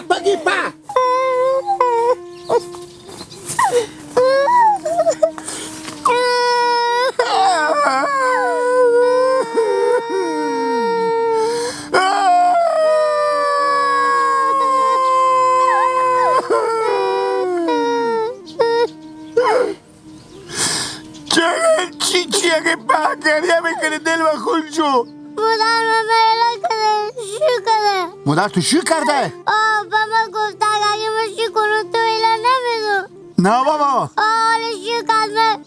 بگی پا گریه میکنی دل و خون شو. مادر من میلا کرده شو کرده. مادر تو شو کرده؟ آه بابا گفت اگه من شو کنم تو ایلا نمیدون. نه بابا آره شو کرد.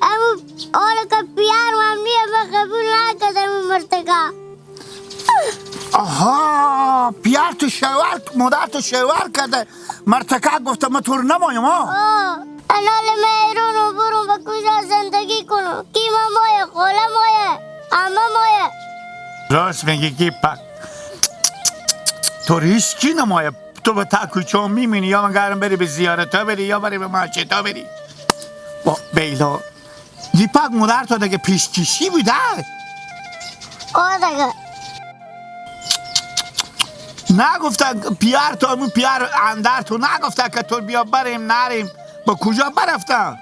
امو آره که پیار هم نیه من قبول نکردم اون مرتکا. آها پیار تو شوهر مادر تو شوهر کرده مرتکا گفته من تو رو نمایم. آه انال میرونو برون به کجا زندگی کنم؟ کی ما مایه خاله مایه عمه مایه. راست میگی کی پک تو هیچ کی نمایه. تو به تا کوچه میمونی یا من گرم بری به زیارت ها بری یا بری به مسجد ها بری. با بیلا دیپک مادر تو دیگه پیشکشی بوده؟ آه دیگه نگفتن پیار تو همون پیار اندر تو نگفتن که تو بیا بریم نریم با کجا برفتن؟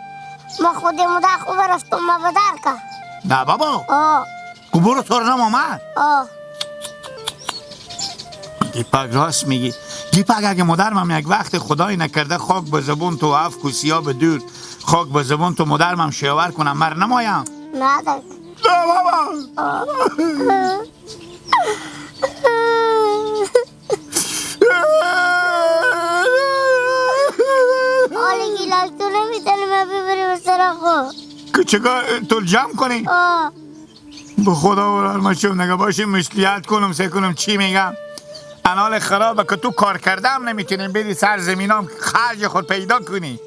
ما خود مادر خوب رفتم ما بدر که نه بابا. آه برو تو رو نم آمد. آه دیپک راست میگی دیپک. اگه مادرم یک وقت خدای نکرده خاک به زبون تو هفت کوسیا به دور خاک به زبون تو مادرم شوهر کنم مر نمایم. نه دیگه نه بابا. حالی گیلک تو نمیتونی من ببریم سر خود که چگاه تو جمع کنی؟ آه به خدا برار ما شم نگه باشیم مشلیت کنم سه کنم چی میگم انال خرابه که تو کار کردم نمیتونیم بری سر زمینام خرج خود پیدا کنی.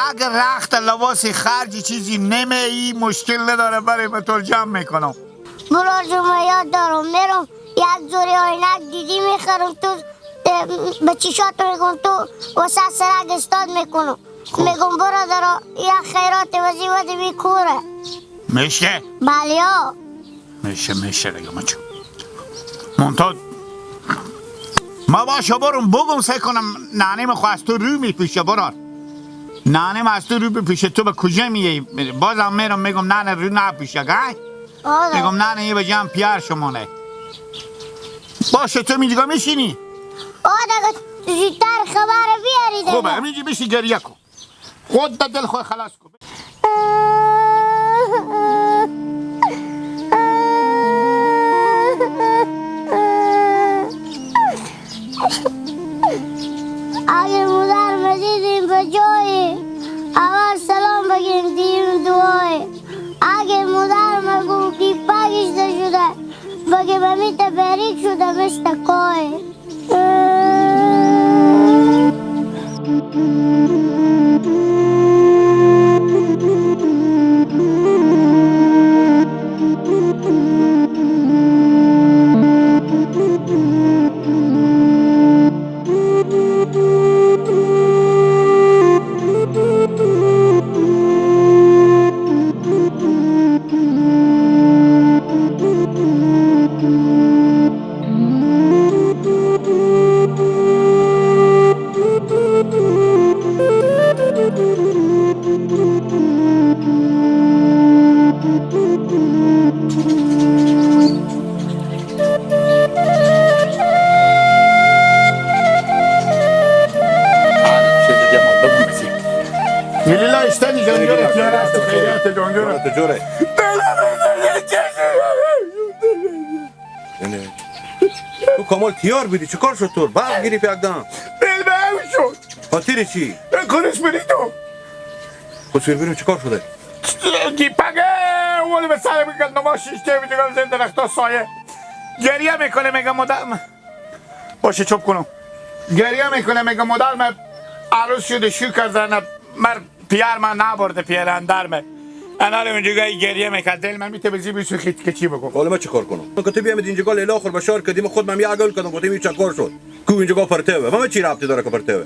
اگر رخت لباس خرج چیزی نمی مشکل نداره برای من تو جمع میکنم. برار جمعه یاد دارم میرم یک زوری آینک دیدی میخرم تو به چشات میگم تو وسط سرک استاد میکنم میگم برادر یک خیرات وزیوت بیکوره میشه؟ بله ها میشه میشه دیگه مچو منتها ما باشه برم بگم سعی کنم ننه میخواه از تو رو میپیشه برار ننه از تو رو بپیشه تو به کجا میایی؟ بازم میرم میگم ننه رو نپیشه گای میگم ننه یه به جمع پیار شمانه باشه تو میگه میشینی؟ آه دیگه زودتر خبر بیاری دیگه. خوبه همینجی بشی گریه کن خود دل خود خلاص کن. اگه مادر مدیدیم به جایی اول سلام بگیم دیم دعایی. اگه مادر مگو که پاکشته شده بگه بمیت بریک شده مثل کای. تو کامال تیار بودی چه کار شد تو؟ برق گرفت یکدم دل به هم شد. خاطر چی؟ کنش بری تو خود سیر بریم چه کار شده؟ دیپگه اول به سر میکرد نما شیشته میدگم زنده رختا سایه گریه میکنه میگه مادر باشه چوب کنم گریه میکنه میگه مادر من عروس شده شو کرده مر پیار من نبرده پیار اندر من انال اونجا گریه میکرد دل من میته بزی بیسو خیت که چی بگم حالا من چه کار کنم؟ من که تو بیامد اینجا لیلا آخر بشار کردیم خود من یه عقل کردم گفتم این چه کار شد کو اینجا پرتوه من چی ربطی داره که پرتوه؟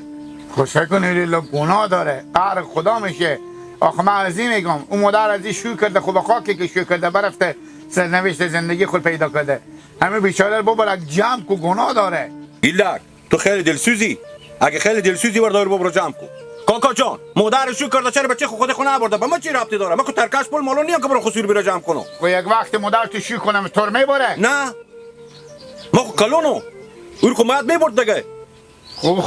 خوشه کنی لیلا گناه داره قهر خدا میشه. آخه من از این میگم اون مادر از این شو کرده خوب خاکی که شو کرده برفته سرنوشت زندگی خود پیدا کرده همه بیچاره ببرک جمع کو گناه داره. گیلک تو خیلی دلسوزی. اگه خیلی دلسوزی بردار برو جمع کو. کاکا جان مادر شو کرده چرا بچه خود خونه آورده؟ به ما چی ربطی داره؟ ما که ترکش پول مالو نیم که برو خسور بیرا جمع کنم. و یک وقت مادر تو شو کنم تو میبره؟ نه ما خو کلونو اون خو ماد میبرد دیگه. خب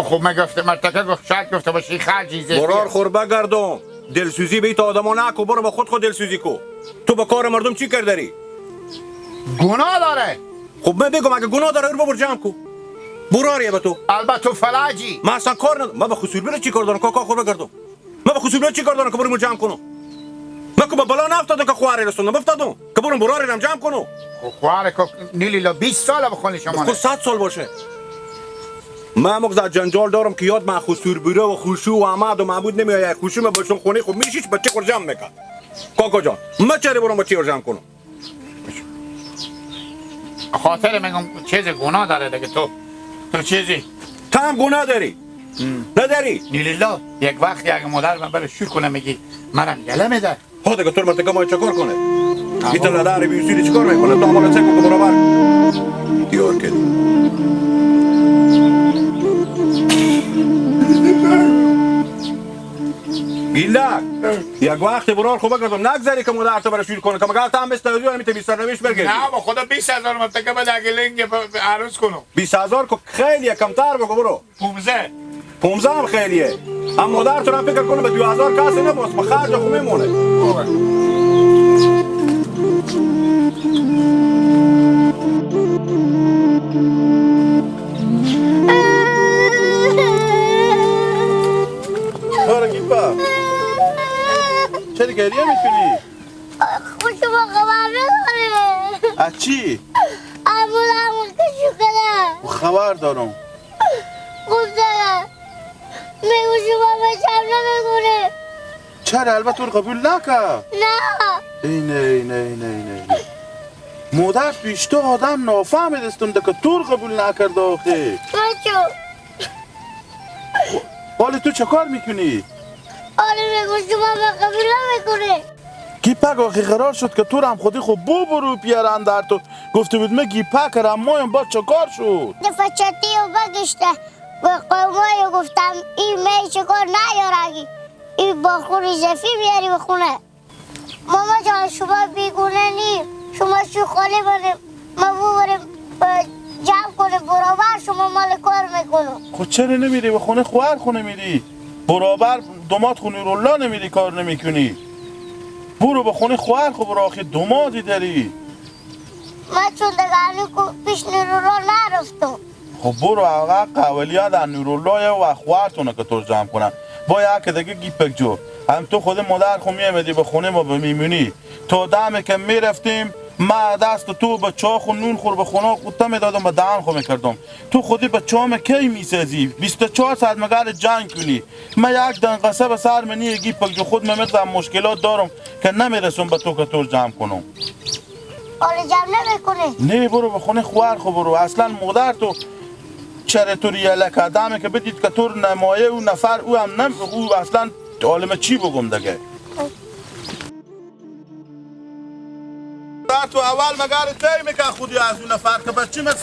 خب ما گفته مرتکه گفت شاید گفته باشی خرجی زیادی. برار خور بگردم دلسوزی به ایت آدمو نکو، برو با خود دلسوزی کو. تو با کار مردم چی کردی؟ گناه داره. خب من بگم اگه گناه داره برو جمع کو. براریه به تو. البته تو فلاجی. من اصلا کار ندارم. من به خسور بیرا چی کار دارم کاکا؟ خور بگردم. من به خسور بیرا چی کار دارم که برم جمع کنم؟ من که به بلا نفتادم که خواره رسوندم، افتادم که برم براری رم جمع کنم. خواره که نیلی لا 20 سال بخونه شما. خب 100 سال باشه. من مغز جنجال دارم که یاد من خسور بیرا و خوشو و احمد و معبود نمیآید. خوشو من باشون خونه خب میشیش بچه خور جمع میکرد. کاکا جان من چرا برم بچه جمع کنم؟ خاطر میگم چیز گناه داره دیگه. تو چیزی تو هم گناه داری. نداری؟ نیلیلا یک وقتی اگه مادر من بره شور کنه میگی منم یله میده. ها دیگه تو مرتکه ما چکار کنه؟ ایتا لدار بیوسیری چکار میکنه؟ تو عمال چکو که برابر دیار کردی. گیلک یک وقت برار خوب بگردم نگذاری که مادر تو برای شور کنه که مگر تا هم بست توجه همی تا 20 نویش برگردی. نه با خدا 20,000 مرتکه بده اگه لنگ عروس کنم. 20,000 که خیلیه کمتر بگو برو. 15 هم خیلیه. هم مادر تو هم فکر کنه به 2,000 کسی نباس به خرج خو میمونه. چرا گریه میکنی؟ خود شما خبر نداره. از چی؟ عمو کشو کنه. خبر دارم. خوب داره. میگو شما بچم نمیگونه. چرا؟ البته تو قبول نکه. نه. اینه اینه اینه اینه مادر پیش تو آدم نافهمید استم ده که تو قبول نکرده آخه. بچو حالا تو چه کار میکنی؟ آره میگو شما به قبول نمیکنه. گیپک آخه قرار شد که تو هم خودی خوب بو برو پیارن در تو گفته بود من گیپک رم مایم با چه کار شد؟ دفعه چتی و بگشته به قومایو گفتم این می چه کار نیارگی این با خون زفی بیاری به خونه. ماما جان شما بیگونه نی، شما شو خالی بریم ما ببریم جمع کنیم برابر شما مال کار میکنم. خب چرا نمیری به خونه خواهر خونه میری؟ برابر دومات خونه رولا نمیری کار نمیکنی. برو به خونه خواهر خو برو آخه دومادی داری. من چون دیگه پیش نورولا نرفتم. خب برو آقا قوالی در نورولا و خواهرتونه که تو جمع کنم. با یک دیگه گیپک جو هم تو خود مادر خو میامدی به خونه ما به میمونی تا دمه که میرفتیم ما دست تو به چاخ و نون خور به خونه قوطه میدادم به دهن خو میکردم. تو خودی به چام کی میسازی؟ 24 ساعت مگر جنگ کنی. من یک دنقسه به سر منی گیپک جو خود من مشکلات دارم که نمیرسم به تو که تو جمع کنم. حالا جمع نمیکنی؟ نه برو به خونه خواهر خو برو. اصلا مادر تو چرا تو ریاله کردمه که بدید که تو نمایه او نفر او هم نم او اصلا عالم چی بگم دیگه. تو اول مگر تی میکن خودی از اون نفر که بچه من 100%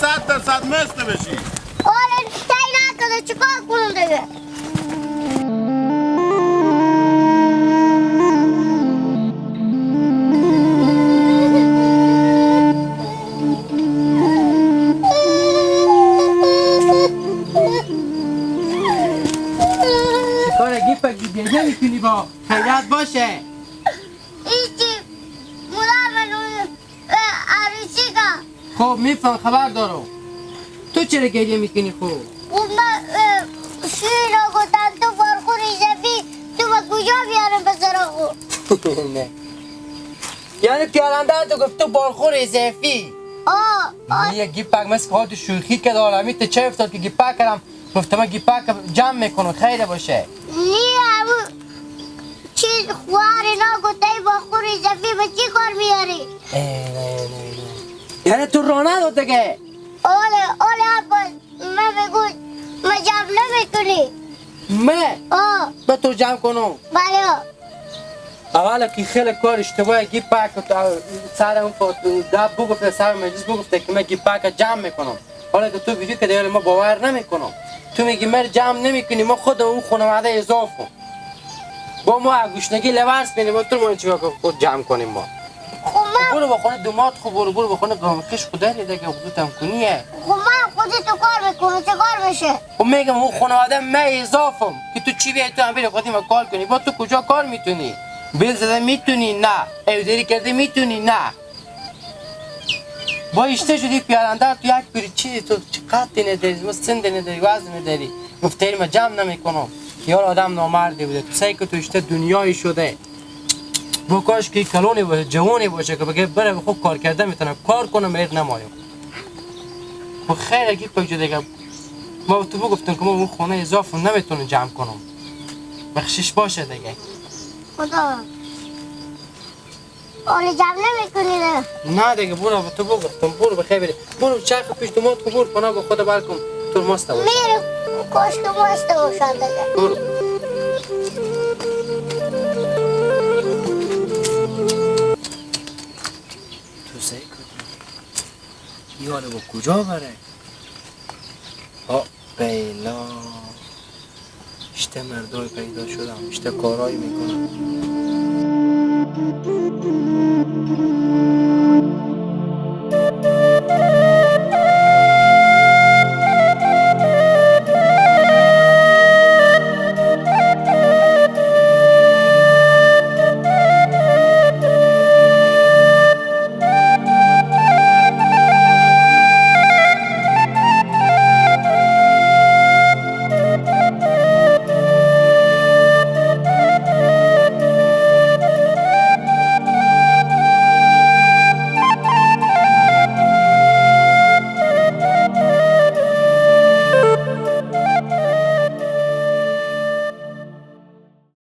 مثل بشی. آره تی نکنه چیکار کنم دیگه؟ چیکار گیپک گریه میکنی با خیرت باشه؟ خب میفهم خبر دارم. تو چرا گریه میکنی خب؟ خب من شوی را گفتم تو بارخور زفی تو به کجا بیارم به سراغو؟ نه یعنی پیارنده تو گفت تو بارخور زفی؟ آه یه گیپک مثل که تو شوخی که دارم تو چه افتاد که گیپک کردم گفتم من گیپک جمع میکنم خیره باشه. نه همون چیز خوار اینا گفته ای بارخور زفی به چی کار میاری؟ نه نه یعنی تو رانه داد دیگه. آله آله عباس من بگو من جمع نمیکنی. من؟ آه به تو جمع کنم؟ بله. اولا که خیلی کار اشتباه گیپک سر اون دب بگفته سر مجلس بگفته که من گیپک جمع میکنم. حالا که تو ویدیو که دیگه ما باور نمیکنم. تو میگی مر جمع نمیکنی، ما خود اون خانواده اضافه با ما گوشنگی لورس بینیم، ما تو ما چیکار خود جمع کنیم ما. خب من برو بخونه دومات، خب برو بخونه قامکش خود داری دیگه، خودت کنیه. خب من خودت تو کار میکنم، چه کار میشه؟ خب میگم اون خانواده من اضافم که تو چی بیای تو هم بری خودی ما کار کنی. با تو کجا کار میتونی؟ بیل زده میتونی؟ نه. ایودری کرده میتونی؟ نه. با اشته شدی پیارنده تو یک پیری چیزی تو چقدر نداری، ما سند نداری، وزن نداری. گفته ما جمع نمیکنم. یار آدم نامردی بوده. تو سعی که تو اشته دنیایی شده. با کاش که کلونی باشه، جوانی باشه که بگه بره خوب کار کرده میتونم کار کنم ایر نمایم. خب خیر اگه کجا دیگه ما تو بگفتم که ما اون خونه اضافه نمیتونم جمع کنم. بخشش باشه دیگه. خدا حالا جمع نمیکنی نه؟ نه دیگه برو تو بگفتم برو بخیر بری. برو چرخ پیش دومات کو برو پناه به خدا برکم تو ماست باشه. میره کاش که ماست باشن دیگه. برو. تو سعی کن یاله با کجا بره؟ آ بیلا اشته مردای پیدا شدم، اشته کارایی میکنم.